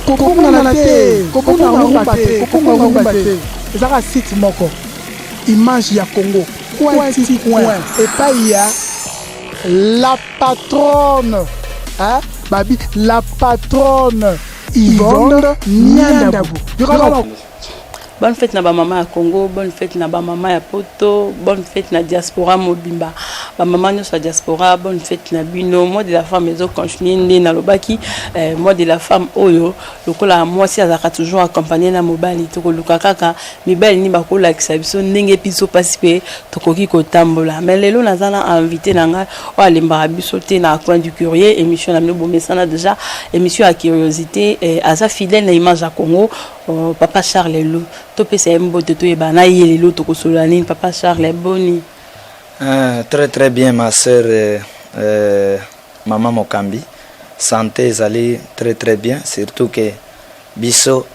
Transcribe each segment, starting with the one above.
Kobungana te, kobunga rumba te, kobunga rumba te. Ezaka site moko. Image ya Congo. Coin ti coin. Epai ya la patronne. Hein? Babi, la patronne Yvonne Niandabu. Yoka. Bonne fête na bamama ya Congo, bonne fête na bamama ya Poto, bonne fête na diaspora mobimba, bamama nyonso ya diaspora, bonne fête na bino. Mois de la femme ezocontinue nde nalobaki, mois de la femme oyo, lokola mwasi azalaka toujours accompagné na mobali, tokoluka kaka mibali nini bakolakisa biso ndenge biso mpasi mpe tokoki kotambola. Mais lelo naza na invité na ngai oyo alembaka biso te na Coin du Curieux, émission na bino bomesana déjà, émission ya curiosité. Aza fidèle na Image ya Congo, papa Charles Lou. Topesa ye mbote, toyeba na ye lelo tokosolola nini. Papa Charles, boni? Très très bien, ma sœur, maman Mokambi. Santé ezali très très bien, surtout que biso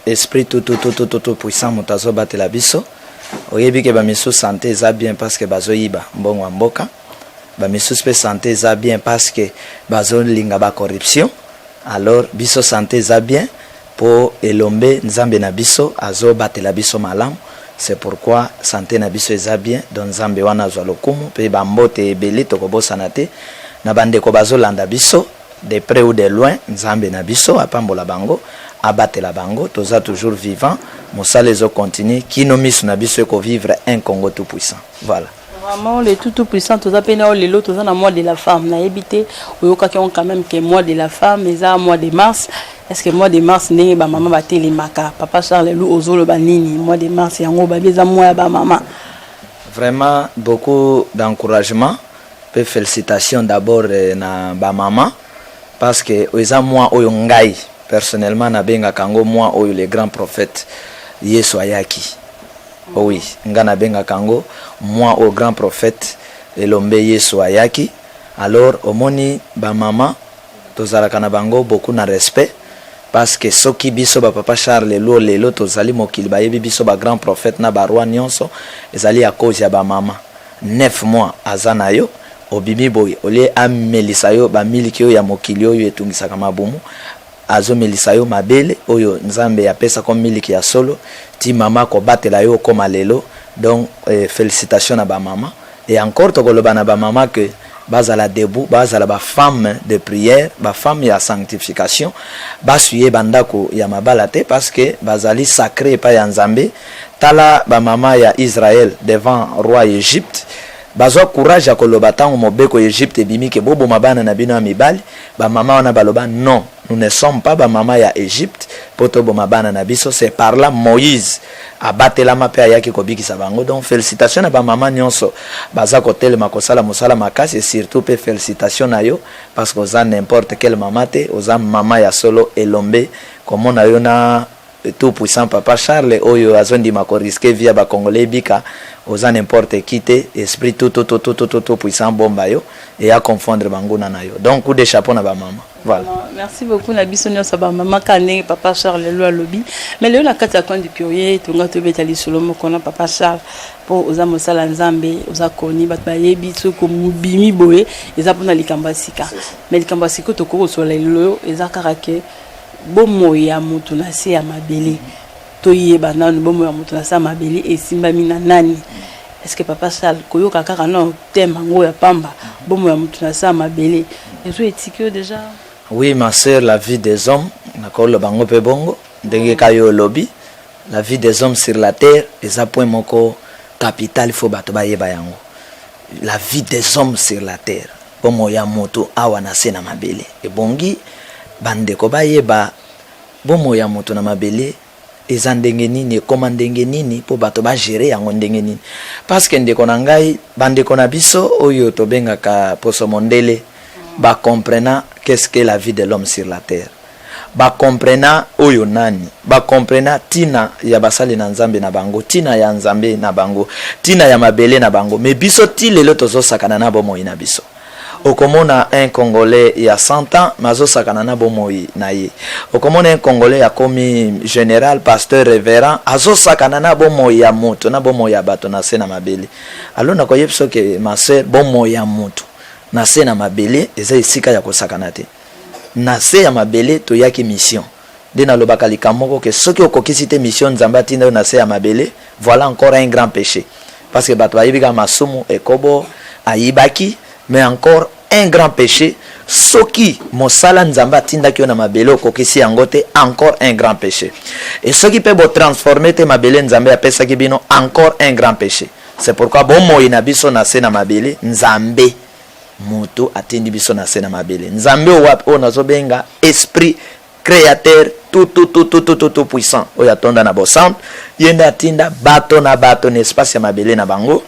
esprit tout tout tout tout tout, tout puissant moto azobatela biso. Oyebi ke bamisusu santé eza bien parce que bazoyiba mbongo ya mboka, bamisusu mpe santé eza bien parce que bazolinga bacorruption. Alors biso santé eza bien mpo elombe Nzambe na biso azobatela biso malamu. C'est pourquoi santé na biso eza bien. Donc Nzambe wana azwa lokumu. Mpe bambote ebele tokobosana te na bandeko bazolanda biso de près ou de loin. Nzambe na biso apambola bango, abatela bango. Toza toujours vivant, mosala ezocontinue kino miso na biso ekovivre un Congo tout puissant. Voilà. Vraiment, le tout tout puissant. Toza pene oyo lelo toza na mois de la femme. Nayebi te, oyokaki yango quand même ke mois de la femme eza mois de mars. Est ce que mois de mars, ndenge bamama batelemaka, papa Charles Lu, ozoloba nini? Mois de mars yango babi eza mois ya bamama. Vraiment beaucoup d'encouragement mpe félicitations d'abord na bamama, parce que eza mois oyo ngai personnellement nabengaka yango mois oyo le grand prophète Yesu ayaki. Oh oui, ngai nabengaka yango mois oyo grand prophète elombe Yesu ayaki. Alors omoni, bamama tozalaka na bango beaucoup na respect, parce que soki biso bapapa Charles Lo lelo tozali mokili, bayebi biso bagrand prophète na baroi nyonso, ezali ya cause ya bamama. 9 mois aza na yo, obimi boye, olie amelisa yo bamiliki oyo ya mokili oyo etungisaka mabumu, azomelisa yo mabele oyo Nzambe apesaka miliki ya solo ti mama kobatela yo okóma lelo. Donc félicitation na bamama. Et encore tokoloba na bamama ke bazala debout, bazala bafemme de prière, bafemme ya sanctification, basuye bandako ya mabala te, parce que bazali sacré epai ya Nzambe. Tala bamama ya Israël devant roi Égypte, bazwa courage ya koloba ntango mobeko Égypte ebimi ke boboma bana na bino ya mibali. Bamama wana baloba: "Non, nous ne sommes pas bamama ya Égypte mpo toboma bana na biso." C'est par là Moïse abatelama mpe ayaki kobikisa bango. Donc félicitation na bamama nyonso baza kotelema kosala mosala makasi, et surtout mpe félicitation na yo, parce que oza n'importe quelle mama te, oza mama ya solo. Elombe komona yo na tout puissant papa Charles oyo azondima korisquer vie ya bacongolais ebika, oza n'importe qui te. Esprit tout tout tout tout tout tout, tout puissant bomba yo eya confondre banguna na yo. Donc coup de chapeau na bamama, voilà. Merci beaucoup na biso nyonso bamama, kaka ndenge papa Charles lelo alobi. Mais lelo na kati ya Coin du Curieux, tonga tobeta lisolo moko na papa Charles, mpo oza mosala Nzambe, oza koni bato bayebi soki mobimi boye eza mpona likambo ya sika. Mais likambo ya sika tokoki kosola lelo eza kaka ke bomoi ya moto na se ya mabele. Toyeba nanu bomoi ya moto na se ya mabele esimbami na nani? Est ce que papa Charles, koyoka kaka na thème yango ya pamba, bomoi ya moto na se ya mabele, ezo etiki yo déjà? Oui, ma sœur, la vie des hommes, nakoloba yango mpe bongo ndenge ka yo olobi, la vie des hommes sur la terre eza point moko capital, faut bato bayeba yango. La vie des hommes sur la terre, bomoi ya moto awa na se na mabele, ebongi bandeko bayeba bomoi ya moto na mabele eza ndenge nini, ekóma ndenge nini, mpo bato bagérer yango ndenge nini. Parce que ndeko na ngai, bandeko na biso oyo tobengaka poso mondele bacomprena qu'est-ce que la vie de l'homme sur la terre, bacomprena oyo nani, bacomprena ntina ya basali na Nzambe na bango, ntina ya Nzambe na bango, ntina ya mabele na bango. Mais biso ti lelo tozosakana na bomoi na biso. Okomona un Congolais ya 100 ans, mais azosakana na bomoi na ye. Okomona un Congolais akomi général, pasteur, révérend, azosakana na bomoi ya moto, na bomoi ya bato na se na mabele. Alors nakoyebi soki, ma sœur, bomoi ya moto na se na mabele eza esika ya kosakana te. Na se ya mabele toyaki mission. Nde nalobaka likambo moko ke soki okokisi te mission Nzambe atinda yo na se ya mabele, voilà encore un grand peche. Parce que bato bayebi kaka masumu, ekobo, ayibaki, mais encore un grand peche soki mosala Nzambe atindaki yo na mabele okokisi yango te, encore un grand peche. Et soki pe bo transformer te mabele Nzambe apesaki bino, encore un grand peche. C'est pourquoi bomoi na biso na se na mabele, Nzambe mutu atindi biso na se na mabele. Nzambe oyo wapi? Oyo nazobenga esprit createur tout tout tout tout tout tout tout puissant oyo atonda na bosantu, ye nde atinda bato na bato na espace ya mabele na bango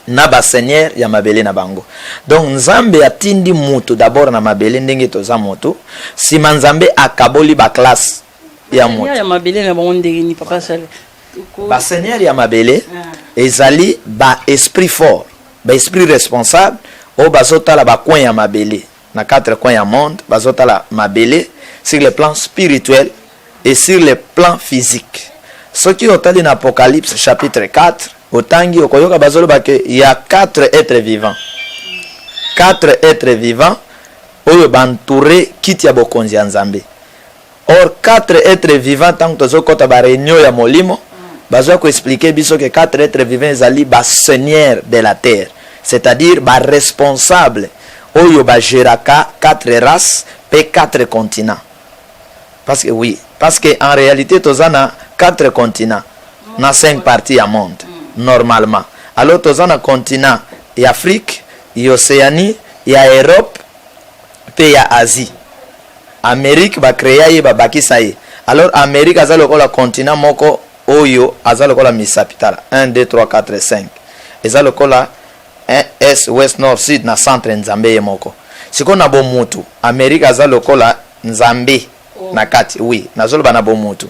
na ba seigneur ya mabele na bango. Donc Nzambe atindi mutu d'abord na mabele ndenge toza mutu, sima Nzambe akaboli ba classe ya mutu. Ya mabele na bango ndenge ni papa Charles? Ba seigneur ya mabele ezali ba esprit fort, ba esprit responsable oyo bazotala ba coin ya mabele na quatre coins ya monde, bazotala mabele sur le plan spirituel et sur le plan physique. Soki otali na Apocalypse chapitre 4, otangi okoyoka bazoloba ke ya 4 êtres vivants. 4 êtres vivants oyo bantoure kiti ya bokonzi ya Nzambe. Or 4 êtres vivants, ntango tozokɔta ba réunion ya molimo, bazwa koexpliquer biso ke 4 êtres vivants ezali ba seigneur de la terre, c'est-à-dire ba responsable oyo bagéraka 4 races pe 4 continents. Parce que oui, parce que en réalité toza na 4 continents na 5 parties ya monde normalement. Alors toza na continent ya Afrique, ya Océanie, ya Europe pe ya Asie. Amérique bacréa ye, babakisa ye. Alors Amérique aza lokola continent moko oyo aza lokola misapi. Tala, 1 2 3 4 5, eza lokola est, ouest, nord, sud, na centre Nzambe ye moko. Sikoyo na bomutu, Amérique aza lokola Nzambe na kati. Oui, nazoloba na bomutu,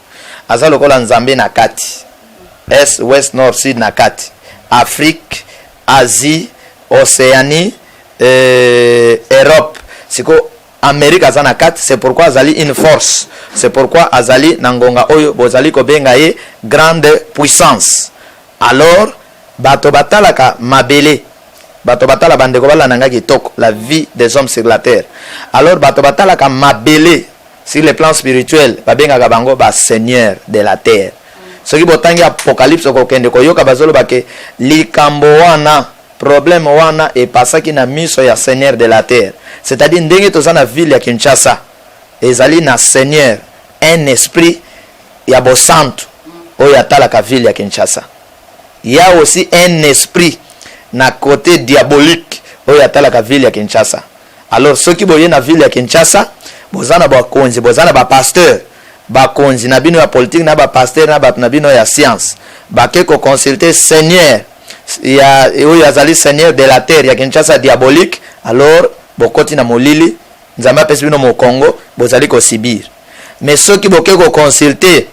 aza lokola Nzambe na kati, est, ouest, nord, sud na kati, Afrique, Asie, Océanie, Europe. Sikoyo Amérique aza na kati, c'est pourquoi azali une force, c'est pourquoi azali na ngonga oyo bozali kobenga ye grande puissance. Alors bato batalaka mabele, bato batala, bandeko balanda nga kitoko, la vie des hommes sur la terre. Alors bato batalaka mabele sur le plan spirituel, babengaka bango baseigneur de la terre. Soki botangi Apocalypse, okokende koyoka bazoloba ke likambo wana, problème wana epasaki na miso ya seigneur de la terre, c'est-à-dire ndenge toza na ville ya Kinshasa, ezali na seigneur, un esprit ya bosantu oyo atalaka ville ya Kinshasa. Il y a aussi un esprit na côté diabolique oyo atalaka ville ya Kinshasa. Alors soki boye na ville ya Kinshasa, boza na bakonzi, boza na bapasteur, bakonzi na bino ya politique na bapasteur na bato na bino ya science bake koconsulter seigneur ya oyo azali seigneur de la terre ya Kinshasa diabolique, alors bokoti na molili, Nzambe apesi bino mokongo, bozali kosubir. Mais soki boke koconsulter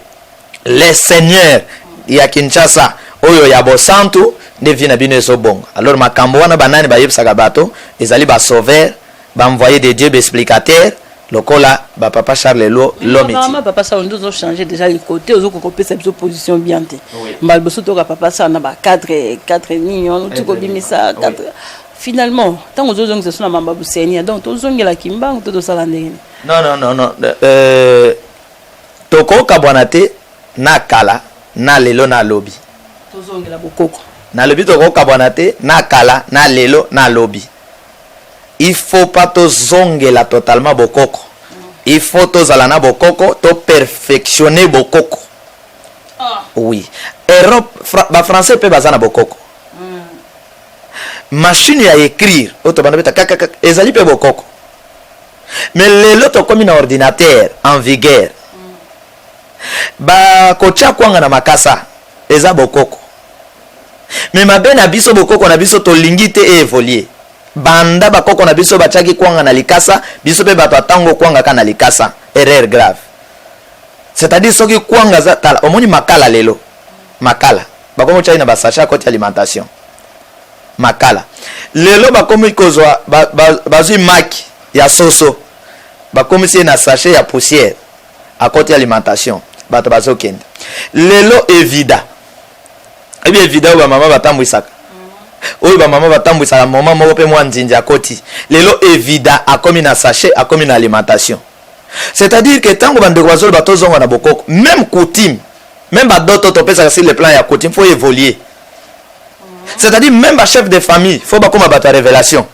le seigneur ya Kinshasa oyo ya bosantu, nde vie na bino ezobonga. Alors makambo wana, banani bayebisaka bato? Ezali basauveur, baenvoyé de Dieu, baexplicateur lokola bapapa Charles Lo Lomiti. Mama, papa Charles, nde ozochange déjà côté, ozokoka kopesa biso position bien te. Mbala liboso toyoka papa Charles na bacadre 4 nini wana oti kobimisa 4. Finalement ntango ozozongisa so na mamba bosenia, donc tozongelaki mbangu to tosala ndenge nini? Non, non, non, non, tokokabwana te na kala na lelo na lobi. Tozongela bokoko. Nalobi tokokabwana te na kala na lelo na lobi. Il faut pas tozongela totalement bokoko, il faut tozala na bokoko, toperfectionne bokoko. Oui, Europe, bafrançais mpe baza na bokoko. Machine ya écrire oyo tobanda beta kakaka ezali mpe bokoko, mais lelo tokomi na ordinateur en vigueur. Bakotia kwanga na makasa eza bokoko, mais mabe na biso, bokoko na biso tolingi te eévoluer. Banda bakoko na biso batiaki kwanga na likasa, biso mpe bato atango kwanga ka na likasa. Erreur grave. C'est-à-dire soki kwanga aza, tala, omoni makala lelo, makala bakomi otiaki na basachet, akoti alimentation. Makala lelo bakomi kozwa bazwi maki ya soso, bakomisi ye na sachet ya poussière, akoti alimentation, bato bazokende. Lelo evida, ebi evida oyo bamama batambwisaka, oyo bamama batambwisaka, moma moko mpe mwa nzinzi akoti. Lelo evida akomi na sachet, akomi na alimentation. C'est-à-dire que ntango bandeko bazoloba tozonga na bokoko, même coutume, même badoto topesaka sur le plan ya coutume, faut évoluer. C'est-à-dire même bachef de famille faut bakóma bato ya révélation.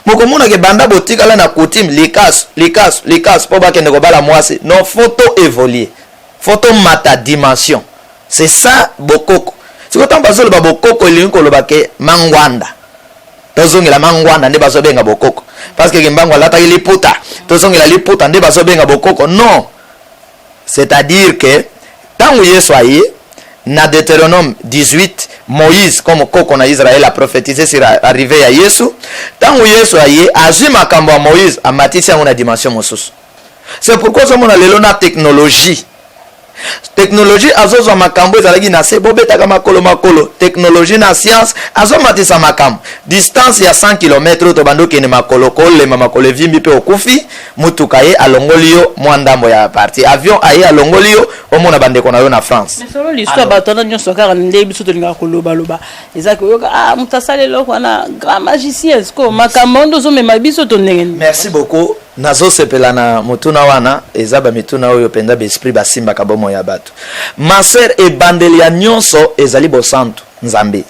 Mokomonaka banda botikala na coutume, likasu, likasu, likasu, mpo bakende kobala mwasi. Non, faut to évoluer, faut tomata dimension. C'est ça bokoko. Sikoyo ntango bazoloba bokoko, elingi koloba ke mangwanda, tozongela mangwanda nde bazobenga bokoko, parce que Kimbangu alataki liputa, tozongela liputa nde bazobenga bokoko. Non, c'est-à-dire que ntango Yesu aye na Deutéronome 18, Moïse comme koko na Israël a prophétisé sur arrivée ya Yesu. Ntango Yesu aye, azwi makambo ya Moïse, amatisi yango na dimension mosusu. C'est pourquoi ozomona lelo na technologie, technologie azozwa makambo ezalaki na se, bobetaka makolo makolo. Technologie na science azomatisa makambo. Distance ya 100 km oyo tobandi okende makolo, kolema, makolo evimbi mpe okufi, mutuka ye alongoli yo mwa ndambo ya partie, avion aye alongoli yo, omona bandeko na yo na France. Mais solo l'histoire, bato wana nyonso kaka nde biso tolingaka kolobaloba, eza koyoka: ah, moto asala eloko wana, grand magicien. Siko makambo nde ozomema biso to ndenge nini? Merci beaucoup, nazosepela na motuna wana. Eza bamituna oyo mpenza baesprit basimbaka bomoi ya bato. Ma sœur, ebandeli ya nyonso ezali bosantu, Nzambe.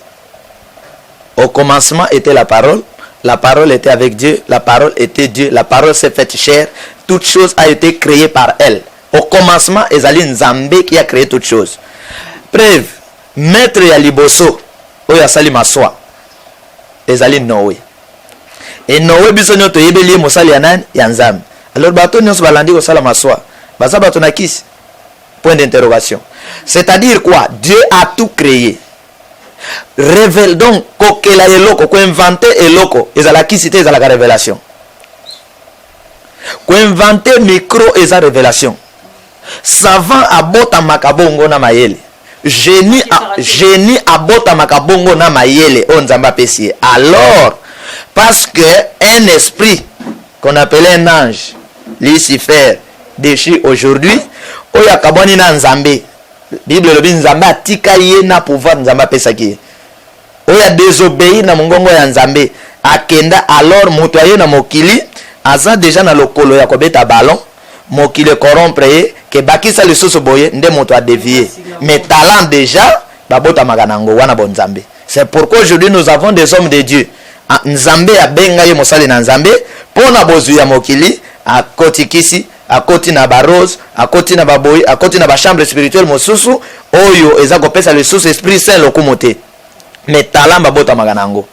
Au commencement était la parole, la parole était avec Dieu, la parole était Dieu, la parole s'est faite chair, toute chose a été créée par elle. Au commencement ezali Nzambe qui a créé toute chose. Preuve, maître ya liboso oyo asali maswa ezali Noé. E Noé, biso nyonso toyebeli ye mosali ya nani? Ya Nzambe. Alors bato nyonso balandi kosala maswa baza bato na kisi? Point d'interrogation. C'est-à-dire quoi? Dieu a tout créé. Révèle donc, kokela eloko, koinventer eloko ezala kisi te, ezalaka révélation. Koinventer micro eza révélation. Savant abotamaka bongo na mayele, génie, génie abotamaka bongo na mayele oyo Nzambe apesi ye. Alors parce que un esprit qu'on appelait un ange, Lucifer déchu aujourd'hui, oyo akabwani na Nzambe, Bible elobi Nzambe atika ye na pouvoir Nzambe apesaki ye, oyo adésobéir na mongongo ya Nzambe, akenda. Alors moto aye na mokili aza déjà na lokolo ya kobeta ballon, mokili ecorrompre ye, ke bakisa lisusu boye nde moto adévier. Mais talent déjà babotamaka nango wana bonzambe. C'est pourquoi aujourd'hui nous avons des hommes de Dieu. Ah, Nzambe abenga ye mosali na Nzambe, mpo na bozwi ya mokili akoti kisi, akoti na barose, akoti na baboyi, akoti na bachambre spirituelle mosusu oyo eza kopesa lisusu Esprit Saint lokumu te. Mais talent babotamaka na yango,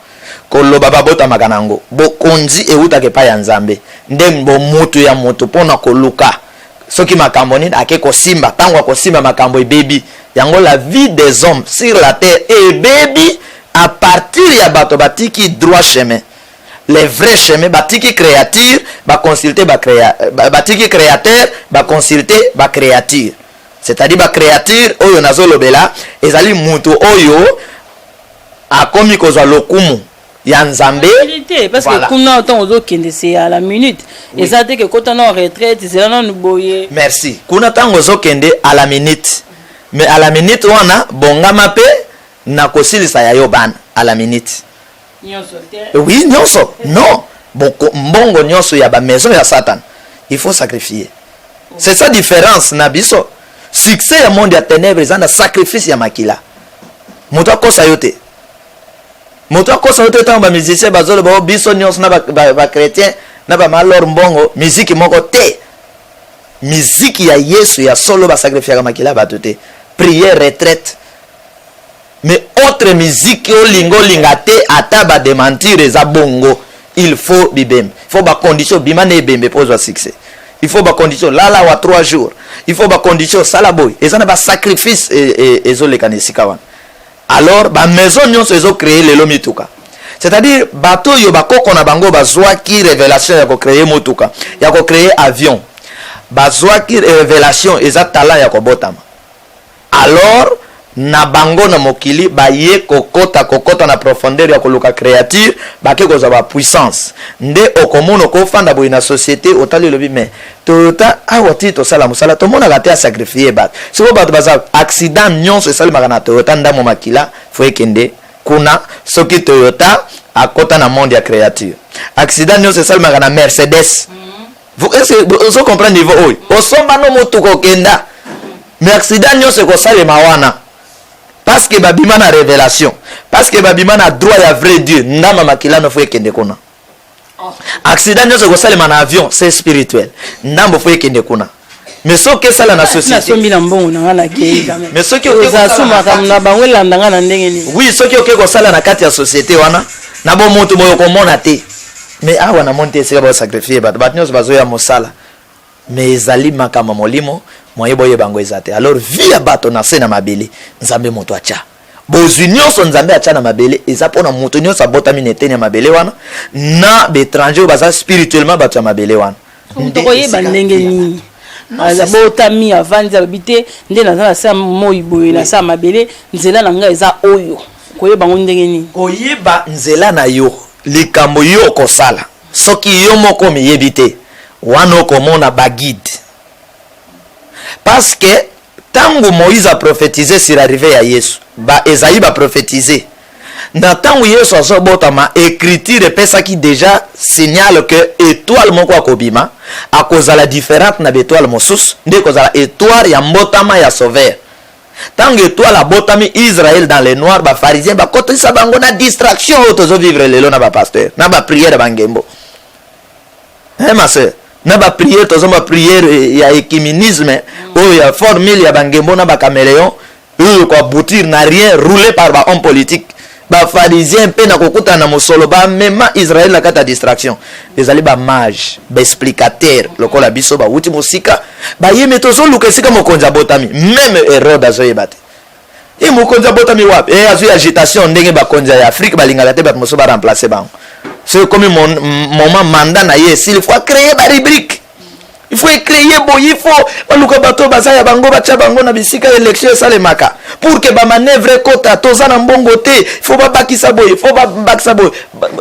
koloba babotamaka na yango, bokonzi eutaka epai ya Nzambe. Nde bomutu ya moto mpona koluka soki makambo nini ake kosimba, ntango akosimba makambo ebebi yango. La vie des hommes sur la terre ebebi à partir ya bato batiki droit chemin, le vrai chemin, batiki créature, baconsulte bacréa, batiki créateur, baconsulte bacréature. C'est-à-dire bacréature oyo nazolobela ezali moto oyo akomi kozwa lokumu ya Nzambe. Te, parce que kuna ntango ozokende, c'est à la minute. Eza te ke kota na retraite, ezela nanu boye. Merci. Kuna ntango ozokende, à la minute. Mais à la minute wana, bongama mpe na kosilisa ya yo bana à la minute. Nyonso te. Oui, nyonso non. Boko, mbongo nyonso ya bamaison ya Satan, il faut sacrifier. C'est ça différence na biso. Succès ya monde ya ténèbre eza na sacrifice ya makila. Moto akosa yo te, moto akosa yo te. Ntango bamusicien bazoloba o biso nyonso na bachrétien na bamalor mbongo, miziki moko te. Miziki ya Yesu ya solo basacrifiaka makila ya bato te. Prière, retraite. Mais autre musique, olinga olinga te, ata badémentir, eza bongo. Il faut bibembe, il faut bacondition bima na ebembe mpo ozwa succès. Il faut bacondition lala wa 3 jours, il faut bacondition sala boye. Eza na basacrifice ezoleka na esika wana. Alors bamaison nyonso ezocréer lelo mituka, c'est-à-dire bato oyo bakoko na bango bazwaki révélation ya kocréer motuka, ya kocréer avion, bazwaki révélation, eza talent ya kobotama. Alors na bango na mokili baye kokota, kokota na profondeur ya koluka créature, bake kozwa bapuissance. Nde okomona okofanda boye na société, otali, olobi: mais Toyota awa ti tosala mosala, tomonaka te asacrifier bato. Sikoyo bato baza accident nyonso esalemaka na Toyota, ndambo makila fo ekende kuna. Soki Toyota akota na monde ya créature, accident nyonso esalemaka na Mercedes. Est-ce que ozo comprendre niveau oyo? Osomba no motuka okenda, mais accident nyonso ekosalema wana parce que babima na révélation, parce que babima na droit ya vrai Dieu. Ndama makila no faut ekende kuna. Accident nyonso ekosalema na avion, c'est spirituel, ndambo faut ekende kuna. Mais soki esala na société, Nasombi na mbongo na nga, nakei quand même. Mais soki oke Ozala kosala so na makambo na bango elanda nga na ndenge nini? Oui, soki oke kosala na kati ya société wana na bomoto boyo, okomona te. Mais awa namoni te esika basacrifie bato. Bato nyonso bazoya mosala, mais ezali makambo ya molimo, moye boyeba yango eza te. Alors vie ya bato na se na mabele, Nzambe moto atya bozwi nyonso. Nzambe atya na mabele eza mpona moto nyonso abotami na eteni ya mabele wana na baétranger oyo baza spirituellement bato ya mabele wana. Moto koyeba ndenge nini botami, avandi, alobi te nde naza na se ya moi boye, na se ya mabele, nzela na ngai eza oyo. Koyeba ngo ndenge nini? Koyeba nzela na yo, likambo yo okosala, soki yo moko miyebi te, wana okomona baguide. Parce que ntango Moïse aprophétise sur arrivée ya Yesu, ba Esaïe baprophétise na ntango Yesu azobotama, écriture epesaki déjà signal que étoile moko akobima, akozala différente na baétoile mosusu, nde ekozala étoile ya mbotama ya sauveur. Ntango étoile abotami, Israel dans le noir, bapharisien bakotisa bango na distraction oyo tozovivre lelo na bapasteur, na baprière ya bangembo. Hein, ma sœur, na baprière, toza baprière ya œcuménisme oyo ya formule ya bangembo na bacaméléon oyo koaboutir na rien, roulé par bahomme politique, bapharisien mpe na kokutana na mosolo, bamema Israel na kati ya distraction. Ezali bamage, baexplicateur lokola biso bawuti mosika, bayemi, tozoluka esika mokonzi abotami. Même Hérode azoyeba te e mokonzi abotami wapi. E azwi agitation ndenge bakonzi ya Afrique balingaka te bato mosusu baremplace bango. Soki ekomi moment mandat na ye esili, faut acréer barubrique, il faut ecréer boye, il faut baluka bato baza ya bango, batya bango na bisika élection esalemaka pour que bamanœuvre ekota. Toza na mbongo te, il faut babakisa boye, il faut babakisa boye.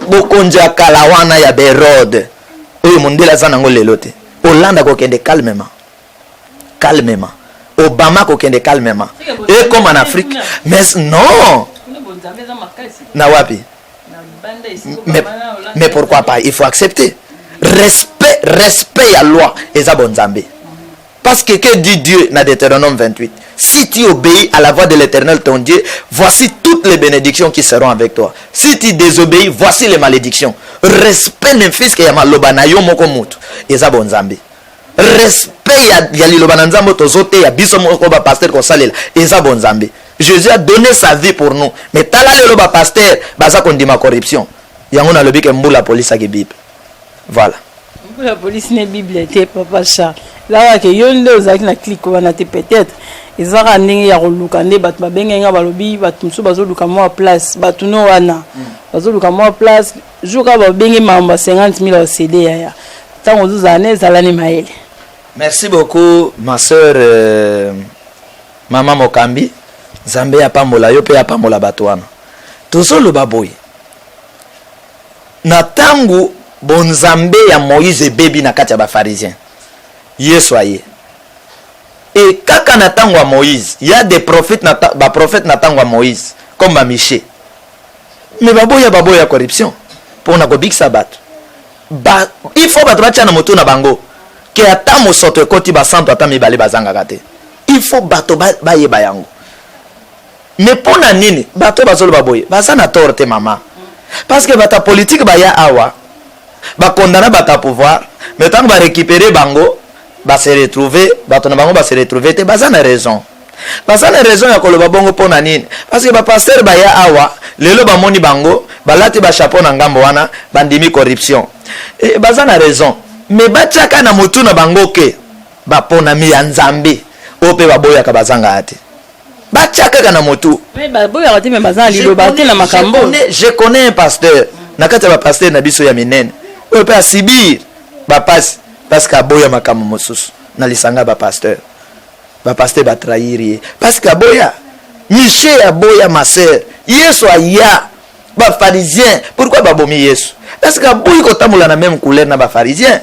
Bokonzi ya kala wana ya baHérode oyo mondele aza nango lelo te. Hollande akokende calmement, calmement. Obama akokende calmement, ekoma na Afrique. Mais non, na wapi? Mais pourquoi pas? Il faut accepter. Respect, respect ya loi eza bonzambe. Parce que que dit Dieu dans Deutéronome 28? Si tu obéis à la voix de l'Éternel ton Dieu, voici toutes les bénédictions qui seront avec toi. Si tu désobéis, voici les malédictions. Respect ne fût-ce que ya maloba na yo moko mutu eza bonzambe. Respect ya liloba na Nzambe tozoteya biso moko bapasteur kosalela eza bonzambe. Jésus a donné sa vie pour nous, mais tala lelo bapasteur baza kondima corruption. Yango nalobi ke mbula polisaki Bible, voilà. Mbula polisi ne Bible te. Papa Charles, ezalaka ke yo nde ozalaki na clique wana te. Peut-être ezalaka ndenge ya koluka nde bato babengaki nga, balobi bato mosusu bazoluka mwa place, bato no wana bazoluka mwa place. Jour kaka babenge makambo ya 50 000 ocd, yaya, ntango ozozala ne ezala ne mayele. Merci beaucoup, ma sœur, mama Mokambi. Nzambe apambola yo mpe apambola bato wana. Tozoloba boye, na ntango bonzambe ya Moïse ebebi na kati ya bapharisien, Yesu aye. E kaka na ntango ya Moïse, ya des prophètes na baprophète na ntango ya Moïse comme baMichée, mais baboya, baboya corruption mpona kobikisa bato. Ba, il faut bato batia na motu na bango ke ata mosoto ekoti, basanto ata mibale bazangaka te. Il faut bato bayeba yango. Mais mpo na nini bato bazoloba boye? Baza na tort te, mama, parce que bato ya politike baya awa, bakondana bato ya pouvoir, mais ntango barécupere bango, base retrouve bato na bango, base retrouve te. Baza na raison, baza na raison ya koloba bongo. Mpo na nini? Parce que bapasteur baya awa lelo, bamoni bango balati bachapeau na ngambo wana, bandimi corruption. E, baza na raison, mais batiaka na motu na bango ke baponami ya Nzambe oyo mpe baboyaka bazangaka te. Batia kaka na motu. Baboyaka te, mais baza na liloba te na makambo. Je connais un pasteur na kati ya bapasteur na biso ya minene oyo mpe asibir bapasi parce que aboya makambo mosusu na lisanga ya bapasteur. Bapasteur batrahir ye parce que aboya. Michée aboya, ma sœur. Yesu aya, bapharisien, pourquoi babomi Yesu? Parce que aboyi kotambola na même couleur na bapharisien.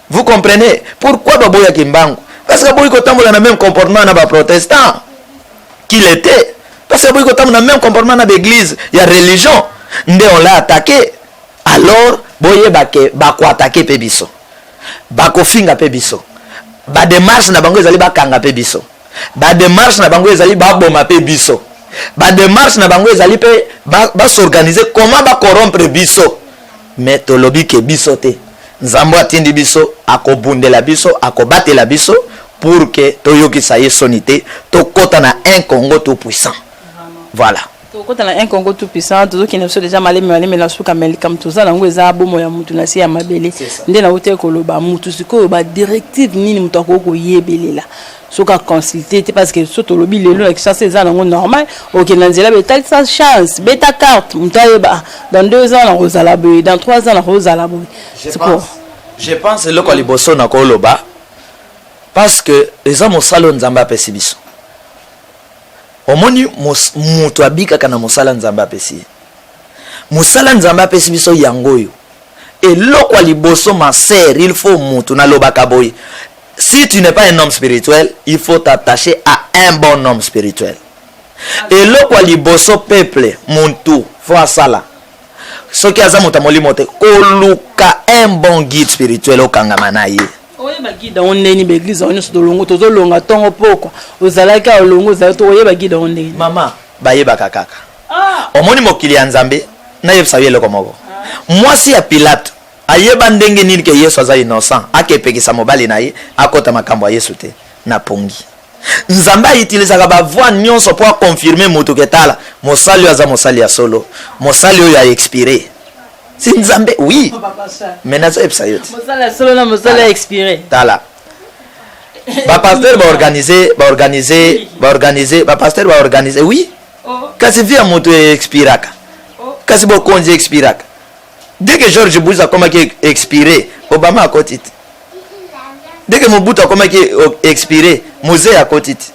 Vous comprenez pourquoi baboyaki mbangu? Parce que aboyi kotambola na même comportement na baprotestant qu'il était, parce que aboyi kotambola na même comportement na baéglise ya religion, nde on l'a attaqué. Alors boyeba ke bakoattaquer mpe biso. Bakofinga mpe biso. Ba démarche na bango ezali bakanga mpe biso. Ba démarche na bango ezali baboma mpe biso. Ba démarche na bango ezali mpe bas'organiser ba comment bacorrompre biso. Mais tolobi ke biso te. Nzambe atindi biso, akobundela biso, akobatela biso pour que toyokisa ye soni te, tokɔta na un Congo tout puissant. Voilà. Tokota na un Congo tout puissant. Tozokende biso déjà malemi malemi na suka, mais likambo toza nango eza bomo ya mutu na se ya mabele. Nde nauti koloba, mutu sikoyo, badirective nini mutu akoki koyebelela soki aconsulte te? Parce que so tolobi lelo na Kinshasa, eza nango normal, okende na nzela, betalisa chance, beta carte, moto ayeba: dans 2 ans nakozala boye, dans 3 ans nakozala boye. Je pense eloko ya liboso nakoloba, parce que eza mosala oyo Nzambe apesi biso. Omoni, moto abikaka na mosala Nzambe apesi ye. Mosala Nzambe apesi biso yango oyo. Eloko ya liboso, ma sœur, il faut motu, nalobaka boye: si tu n'es pas un homme spirituel, il faut t'attacher à un bon homme spirituel. Eloko ya liboso, peuple, motu faut asala, soki aza moto ya molimo te, koluka un bon guide spirituel, okangama na ye. Oyeba guide yango ndeni? Baéglise yango nyonso tolongo, tozolonga ntongo pokwa, ozalaki olongo, ozalaki to oyeba guide yango ndeni? Mama, bayebaka kaka. Omoni, mokili ya Nzambe, nayebisa yo eloko moko. Mwasi ya Pilate ayeba ndenge nini ke Yesu aza innocent? Akepekisa mobali na ye akɔta makambo ya Yesu te na pongi. Nzambe autilisaka bavoies nyonso mpo aconfirmer moto ke tala, mosali oyo aza mosali ya solo, mosali oyo aexpiré si Nzambe. Oui, mais nazoyebisa yo te. Mosala ya solo na mosala ya expiré. Tala, bapasteur baorganiser, baorganiser, baorganiser, bapasteur baorganiser, oui. Kasi vie ya moto expiraka, kasi bokonzi expiraka. Dès que George Bush akomaki expiré, Obama akoti te. Dès que Mobutu akomaki expiré, Mzee akoti te.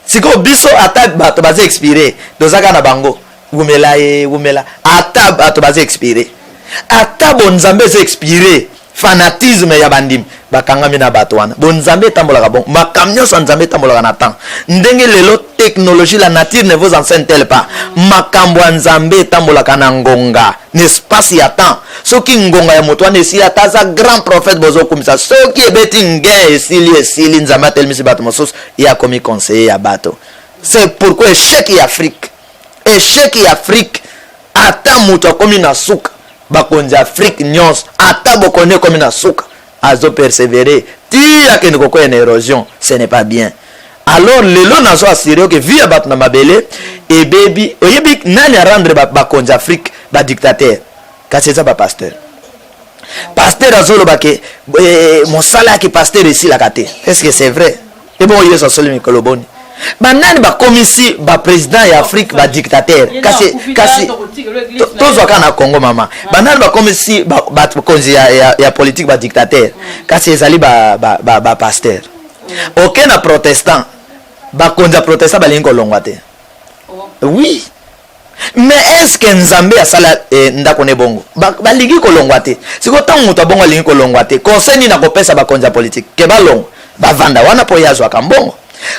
Sikoyo biso, ata bato baza expiré, toza kaka na bango. Wumela ye, wumela. Ata bato baza expiré, ata bonzambe eza expiré, fanatisme ya bandimi bakangami na bato wana. Bonzambe etambolaka bon, makambo nyonso ya Nzambe etambolaka na temps. Ndenge lelo technologie, la nature ne vous enseigne-t-elle pas? Makambo ya Nzambe etambolaka na ngonga, na espace ya temps. Soki ngonga ya moto wana esili, ata aza grand prophète bozokumisa, soki ebeti nge, esili, esili. Nzambe atelemisi bato mosusu, ye akomi conseiller ya bato. C'est pourquoi échec ya Afrique, échec ya Afrique, ata moto akomi na suka, bakonzi ya Afrique nyonso, ata bokonzi ekomi na suka, azopersévérer ti akende kokwea na érosion. Ce n'est pas bien. Alors lelo nazo assurer ke vie ya bato na mabele ebebi. Oyebi nani arendre bakonzi Afrique badictateur? Kasi eza bapasteur. Pasteur azoloba ke mosala yake pasteur esilaka te. Est ce que c'est vrai? Ebongo Yesu asoli mikolo boni? Banani bakomisi baprésident ya Afrique badictateur? Kasi tozwa kaka na Congo, mama. Banani bakomisi bakonzi ya politique badictateur? Kasi ezali bapasteur. Oke na protestant, bakonzi ya protestant balingi kolongwa te. Oui, mais est ce que Nzambe asala ndako ne bongo? Balingi kolongwa te. Sikoyo ntango moto abongo alingi kolongwa te, conseil nini akopesa bakonzi ya politike ke balongwa, bavanda wana mpo ye azwaka mbongo?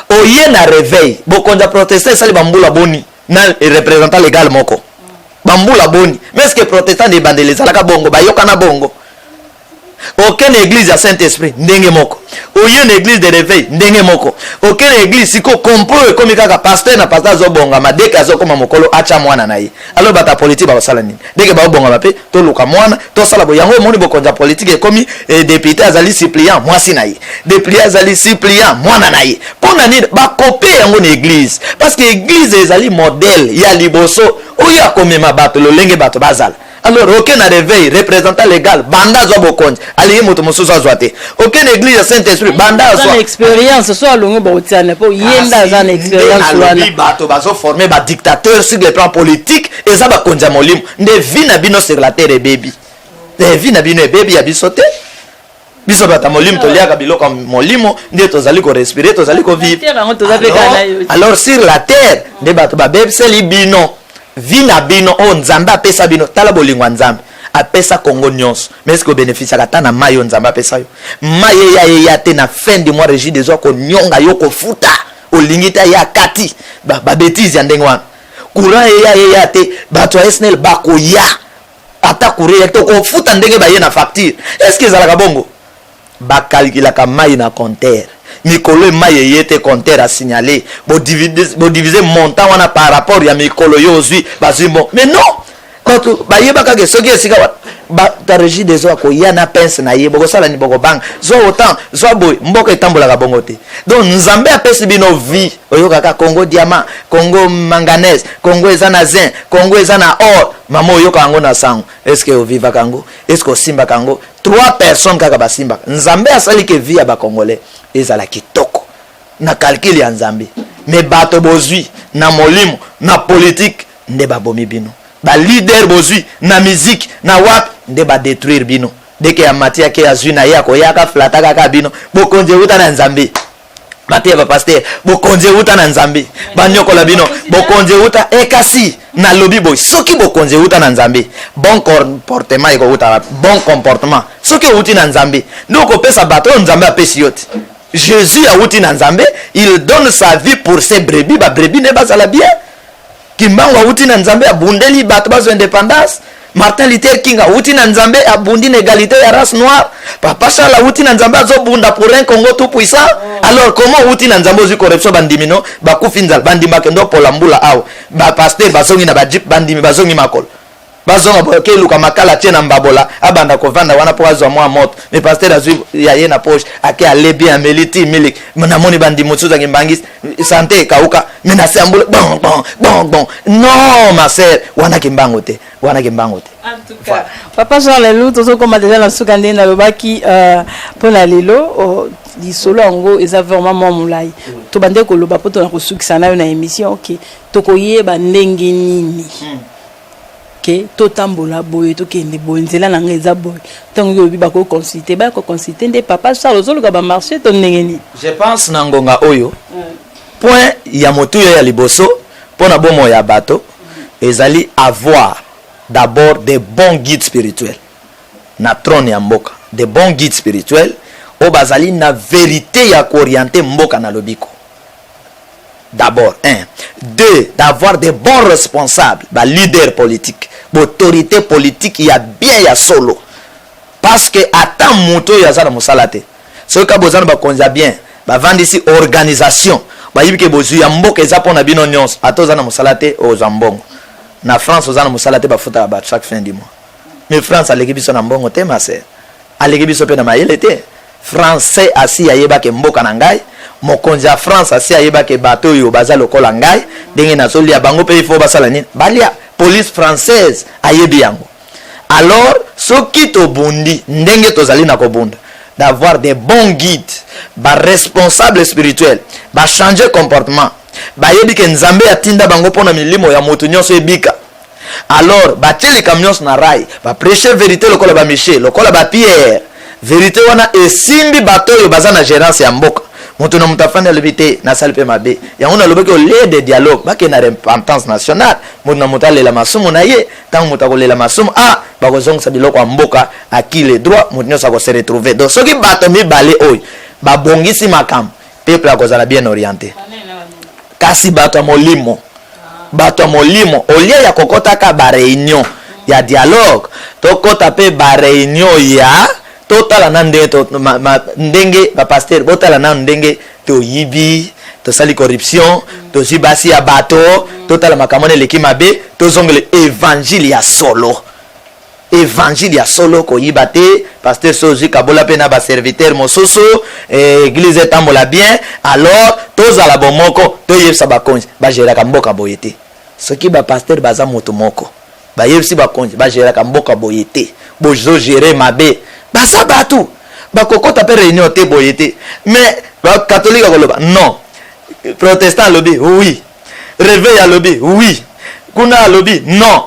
Oye na réveil, bokonzi ya protestant esali bambula boni na représentant légal moko? Bambula boni? Mais est ce que protestant na ebandeli ezalaka bongo, bayokana bongo? Oke na église ya Saint Esprit, ndenge moko. Oye na église de réveil, ndenge moko. Oke na église, siko complot ekomi kaka pasteur na pasteur azobongama. Deke azokoma mokolo, atya mwana na ye. Alors bato ya politike bakosala nini? Deke baobongama mpe, toluka mwana, tosala boye. Yango omoni, bokonzi ya politike ekomi député azali suppléant mwasi na ye, député azali suppléant mwana na ye. Mpo na nini bakope yango na église? Parce que église ezali modèle ya liboso oyo akomema bato lolenge bato bazala. Alors oke na réveil, représentant légal banda azwa bokonzi, alingi moto mosusu azwa te. Oke na église ya Saint Esprit, banda azwa na expérience, so alongi, bakotiana mpo ye nde aza na expérience wana. Bato bazoformer badictateur sur le plan politique eza bakonzi ya molimo. Nde vie na bino sur la terre ebebi, vie na bino ebebi, ya biso te. Biso bato ya molimo toliaka biloko ya molimo, nde tozali korespirer, tozali kovivre. Alors sur la terre nde bato babebiseli bino vie na bino oyo Nzambe apesa bino. Tala bolingo ya Nzambe, apesa Kongo nyonso, mais est-ce obénéficiaka ata na mai oyo Nzambe apesa yo? Mai eya, eya te. Na fin du mois, Régie des eaux konionga yo, kofuta olingi te, aya kati. Babêtises ya ndenge wana. Courant eya, eya te. Bato ya SNEL bakoya, ata courant eya te, kofuta ndenge baye na facture. Est ce que ezalaka bongo? Bacalculaka mai na compteur. Mikolo mai eye te, compteur asignale, bodivise montant wana par rapport ya mikolo yo ozwi, bazwi mbongo. Mais non, bato bayebaka ke soki esika ta Régie des eaux akoya na pince na ye, bokosala ni bokobanga, zwa autant, zwa boye. Mboka etambolaka bongo te. Donc Nzambe apesi bino vie. Oyokaka Congo diamant, Congo manganèse, Congo eza na zinc, Congo eza na or. Mama, oyoka yango na sango, est ce que ovivaka yango? Est ce que osimbaka yango? Trois personnes kaka basimbaka. Nzambe asali ke vie ya Bacongolais ezala kitoko na calcul ya Nzambe. Mais bato bozwi na molimo na politike nde babomi bino. Baleader bozwi na musique na wapi nde badétruire bino. Deke ya mati ake azwi na ye, akoyaka flata kaka bino. Bokonzi euta na Nzambe. Mateya bapasteur, bokonzi euta na Nzambe, banyokola bino, bokonzi euta. Ekasi nalobi boye, soki bokonzi euta na Nzambe, bon comportement ekouta. Bon comportement, soki euti na Nzambe, nde okopesa bato oyo Nzambe apesi yo te. Jésus awuti na Nzambe, il donne sa vie pour ses brebis, babrebis nde bazala bien. Kimbangu awuti na Nzambe, abundeli bato bazwa indépendance. Martin Luther King awuti na Nzambe, abundi na égalité ya race noire. Papa Charles awuti na Nzambe, azobunda pour un Congo tout puissant. Alors comment awuti na Nzambe, ozwi corruption, bandimi no bakufi nzala, bandimi bakende opola mbula awa, bapasteur bazongi na bajeep, bandimi bazongi makolo, bazonga boye, keluka makala, tie na mbabola, abanda kovanda wana mpo azwa mwa moto. Mais pasteur azwi ya ye na poche, ake ale bien, ameli ti miliki. Namoni bandimi mosusu aki mbangisi, santé ekauka, mais na se ya mbula, bon bon bon bon. Non, ma sœur, wana kimbango te, wana kimbango te. En tout cas, papa Charles Lou, tozokoma déjà na suka. Ndenge nalobaki, mpo na lelo lisolo yango eza vraiment mwa molai. Tobande koloba mpo tona kosukisa na yo na émission. Ok, tokoyeba ndenge nini ke totambola boye, tokende boye, nzela na ngai eza boye? Ntango olobi bakoconsulte, baya koconsulte nde papa Charles, ozoluka bamarché to ndenge nini? Je pense na ngonga oyo, point ya motuya ya liboso mpo na bomoi ya bato ezali avoir d'abord des bons guides spirituels na trône ya mboka, des bons guides spirituels oyo bazali na vérité ya koorienter mboka na lobiko d'abord, un. Deux, d'avoir des bons responsables, baleader politique, baautorité politique ya bien, ya solo. Parce que ata moto oyo aza na mosala te, soki ka boza na bakonzi ya bien, bavandisi organisation, bayebi ke bozwi ya mboka eza mpo na bino nyonso, ata oza na mosala te, ozwa mbongo. Na France, oza na mosala te, bafutaka bato chaque fin du mois. Mais France aleki biso na mbongo te, ma sœur, aleki biso mpe na mayele te. Français asi ayebaki mboka na ngai, mokonzi ya France asi ayebaki bato oyo baza lokola ngai, ndenge nazolia, bango mpe ifo basala nini? Balia. Police française ayebi yango. Alors soki tobundi ndenge tozali na kobunda, d'avoir des bons guides, baresponsable spirituel bachange comportement, bayebi ke Nzambe atinda bango mpona milimo ya moto nyonso ebika. Alors batie likambo nyonso na rail, baprêche vérité lokola bamichel, lokola bapierre. Vérité wana esimbi bato oyo baza na gérance ya mboka. Moto na moto afandi, alobi te, nasali mpe mabe. Yango nalobaki, au lieu de dialogue, bakende na repentance nationale, moto na moto alela masumu na ye. Ntango moto akolela masumu, ah, bakozongisa biloko ya mboka, à qui le droit, moto nyonso akose retrouver. Donc soki bato mibale oyo babongisi makambo, peuple akozala bien orienté. Kasi bato ya molimo, bato ya molimo, au lieu ya kokɔtaka baréunion ya dialogue, tokɔta mpe baréunion ya totala na ndenge to, ma, ma, ndenge bapasteur botala nanu ndenge toyibi, tosali corruption, tozwi basi ya bato, totala makambo wana eleki mabe, tozongela évangile ya solo, évangile ya solo. Koyiba te, pasteur, so ozwi, kabola mpe na baserviteur mosusu, église etambola bien. Alors tozala bomoko, toyebisa bakonzi bagéraka mboka boye te. Soki bapasteur baza moto moko, bayebisi bakonzi bagéraka mboka boye te, bozogérer mabe, baza bato bakokota mpe réunion te, boye te. Mais bacatholique akoloba non, protestant alobi oui, réveil alobi oui, kuna alobi non,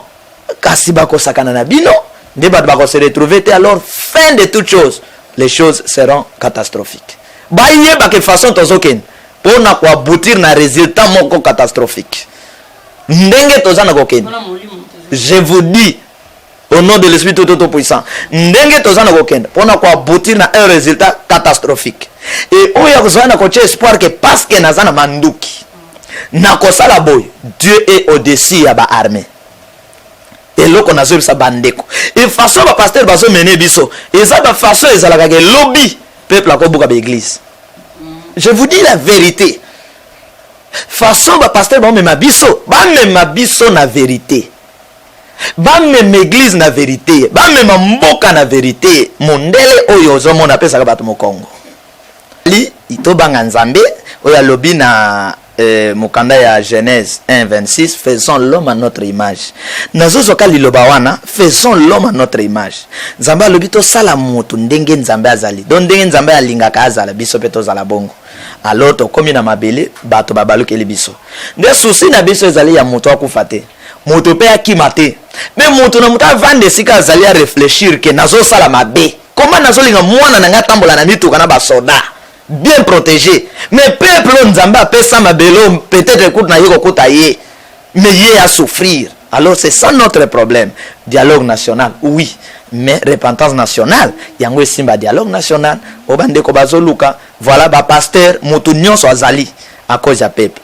kasi bakosakana na bino nde bato bakose retrouver te. Alors fin de toute chose, les choses seront catastrophiques. Bayebaka façon tozokende mpona koaboutir na résultat moko catastrophique ndenge toza na kokende. Je vous dis au nom de l'Esprit tout tout puissant, ndenge toza na kokende mpona koaboutir na un résultat catastrophique. E oyo akozala na kotia espoir ke parce que naza na manduki, nakosala boye, Dieu est au-dessus ya baarmée. Eloko nazoyebisa bandeko, e façon bapasteur bazomene biso eza bafaçon ezalaka ke lobi. Peuple akobuka baeglise. Je vous dis la vérité. Façon bapasteur bamema biso, bamema biso na vérité, bamema église na vérité, bamema mboka na vérité. Mondele oyo ozomona apesaka bato mokongo li tobanga Nzambe oyo alobi na mokanda ya Genèse 1 26: "Faisons l'homme à notre image." Nazozwaka liloba wana, "Faisons l'homme à notre image". Nzambe alobi tosala moto ndenge Nzambe azali, donc ndenge Nzambe alingaka azala, biso mpe tozala bongo. Alors tokómi na mabele, bato babalukeli biso. Nde souci na biso ezali ya moto akufa te, moto mpe akima te, me moto na moto avanda esika azali, arefléchir ke nazosala mabe. Koma nazolinga mwana na ngai atambola na mituka na basoda bien protégé, mais peuple oyo Nzambe apesa mabele oyo, peut-être kutu na ye kokuta ye, mais ye asouffrir. Alors c'est ça notre problème. Dialogue national, oui, mais repentance nationale yango esimba. Dialogue national oyo bandeko bazoluka, voilà, bapasteur, moto nyonso azali à cause ya peuple.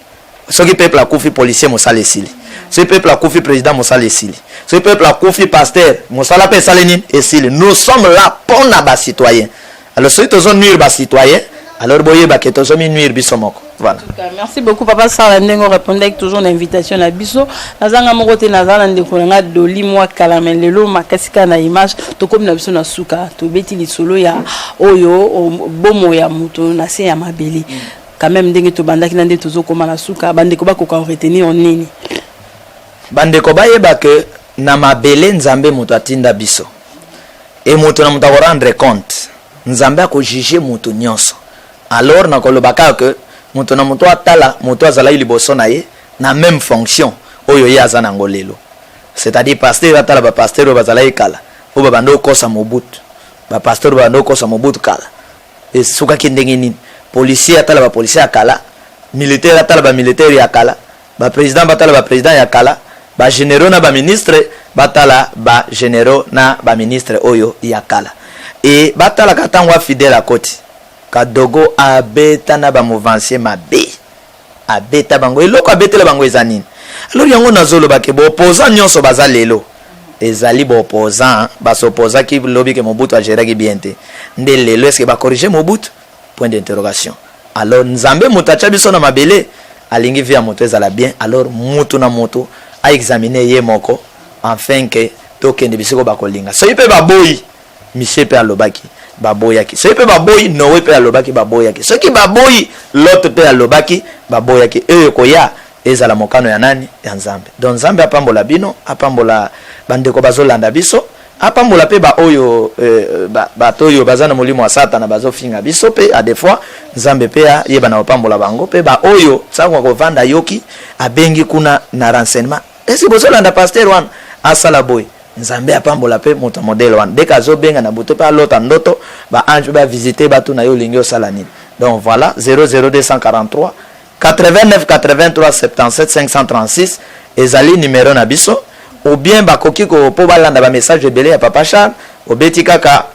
Soki peuple akufi, policier mosala esili. Soki peuple akufi, président mosala esili. Soki peuple akufi, pasteur mosala mpe esali nini? Esili. Nous sommes là mpona bacitoyen. Alors soki tozonuire bacitoyen, alors boyeba ke tozominuire biso moko. Voilà. En tout cas, merci beaucoup, papa Sala, ndenge orépondaki toujours na invitation na biso. Nazanga moko te, naza na ndeko na nga Doli mwa kala, me lelo makasi kaka na image. Tokomi na biso na suka. Tobeti lisolo ya oyo bomo ya moto na se ya mabele. Quand même, ndenge tobandaki na nde tozokóma na suka, bandeko bakoka retenir nini? Bandeko bayeba ke na mabele Nzambe moto atinda biso e moto na moto akorendre compte. Nzambe akojuge moto nyonso. Alors nakoloba kaka ke moto na moto atala moto azalaki liboso na ye na même fonction oyo ye aza nango lelo. C'est-à-dire pasteur atala bapasteur oyo bazalaki kala, oyo babanda okosa Mobutu, bapasteur oyo babanda okosa Mobutu kala, esukaki ndenge nini? Policier atala bapolicier ya kala, militaire atala bamilitaire ya kala, baprésident batala baprésident ya kala, bagénéraux na baministre batala bagénéraux na baministre oyo ya kala. E batalaka ntango Fidèle akoti, Kadogo abeta na bamouvancier mabe, abeta bango. Eloko abetela bango eza nini? Alors yango nazoloba ke baopposant nyonso baza lelo, ezali baopposant basopposaki lobi ke Mobutu agéraki bien te. Nde lelo eske bacorrige Mobutu? Point d'interrogation. Alors Nzambe moto atya biso na mabele, alingi vie ya moto ezala bien. Alors mutu na moto aexamine ye moko, enfin ke tokende bisiko bakolinga. Soki mpe baboyi, Michel mpe alobaki baboyaki. Soki mpe baboyi, Noé mpe alobaki baboyaki. Soki baboyi, Lot mpe alobaki baboyaki. Oyo ekoya ezala mokano ya nani? Ya Nzambe. Donc Nzambe apambola bino, apambola bandeko bazolanda biso, apambola mpe baoyo bato oyo baza na molimo ya Satana, bazofinga biso mpe a des fois. Nzambe mpe ayeba na kopambola bango. Mpe baoyo ntango akovanda, yoki abengi kuna na renseignement, esi bozolanda pasteur wana asala boye. Nzambe apambola mpe moto ya modèle wana. Deke azobenga na butu mpe alota ndoto, baange mpe bavisite bato na yo, olingi osala nini? Donc voilà, 00243 89 83 77 536 ezali numero na biso. Ou bien bakoki ko mpo balanda bamessage ebele ya papa Charles, obeti kaka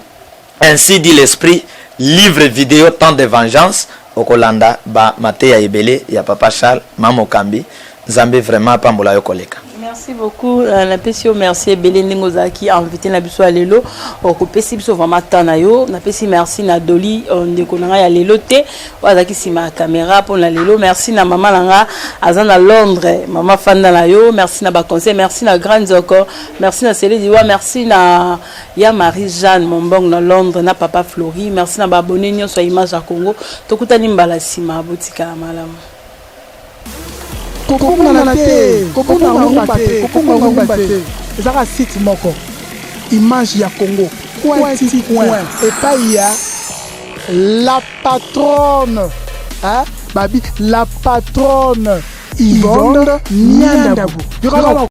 "Ainsi dit l'esprit", livre vidéo "Temps de vengeance", okolanda bamateya ebele ya papa Charles Mamokambi. Nzambe vraiment apambola yo koleka. Merci beaucoup. Napesi yo merci ebele ndenge ozalaki invité na biso ya lelo, okopesi biso vraiment temps na yo. Napesi merci na Doli, ndeko na ngai ya lelo te, oyo azalaki nsima ya caméra mpona lelo. Merci na mama na nga aza na Londres, mama fanda na yo. Merci na baconseil, merci na Grand Zoko, merci na Sele Diwa, merci na ya Marie Jeanne Mombong na Londres, na papa Flori. Merci na baabonné nyonso ya Image ya Congo. Tokutani mbala nsima, botikala malamu. Kokongana te, kokonga rumba te, kokonga rumba te. Ezaka site moko, Image ya Congo, coin ti coin, epai ya la patronne, hein? Babi la patronne Yvonne Niandabu.